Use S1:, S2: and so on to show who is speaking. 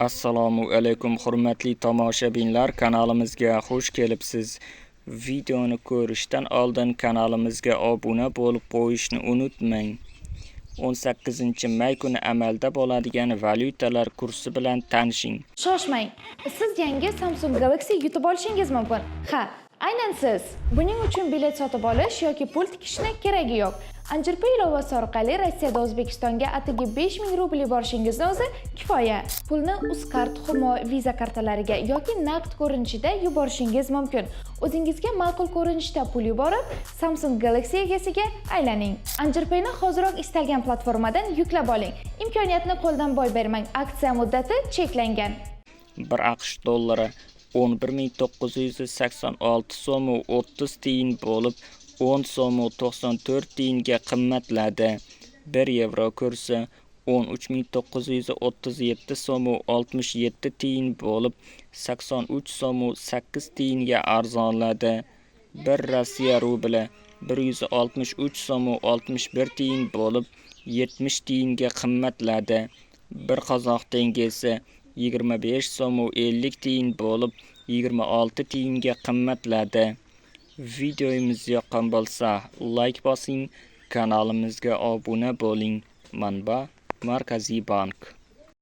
S1: Assalomu alaykum, hurmatli tomoshabinlar, kanalimizga xush kelibsiz. Videoni ko'rishdan oldin kanalimizga obuna bo'lib qo'yishni unutmang. 18-may kuni amalda bo'ladigan valyutalar kursi bilan tanishing.
S2: Shoshmang. Siz yangi Samsung Galaxy yutib olishingiz mumkin. Ha, aynan siz. Buning uchun bilet sotib olish yoki pul tikishni keragi yo'q. Anjirpay ilovasi orqali Rossiyada O'zbekistonga atigi 5000 rubl yuborishingizni o'zi kifoya. Pulni Uzcard, Humo, Visa kartalariga yoki naqd ko'rinishida yuborishingiz mumkin. O'zingizga ma'qul ko'rinishda pul yuborib, Samsung Galaxy egasiga aylaning. Anjirpayni hoziroq istalgan platformadan yuklab oling. Imkoniyatni qo'ldan boy bermang. Aksiya muddati cheklangan.
S1: 1 AQSh dollari 11 986 so'm 30 tiyin bo'lib, 10 so'm 94 tiyinga qimmatladi. 1 yevro kursi 13 937 so'm 67 tiyin bo'lib, 83 so'm 8 tiyinga arzonladi. 1 Rossiya rubli 163 so'm 61 tiyin bo'lib, 70 tiyinga qimmatladi. 1 qozoq tengesi 25 so'm 50 tiyin bo'lib, 26 tiyinga qimmatladi. Videomiz yoqqan bo'lsa, layk bosing, kanalimizga obuna bo'ling. Manba: Markaziy bank.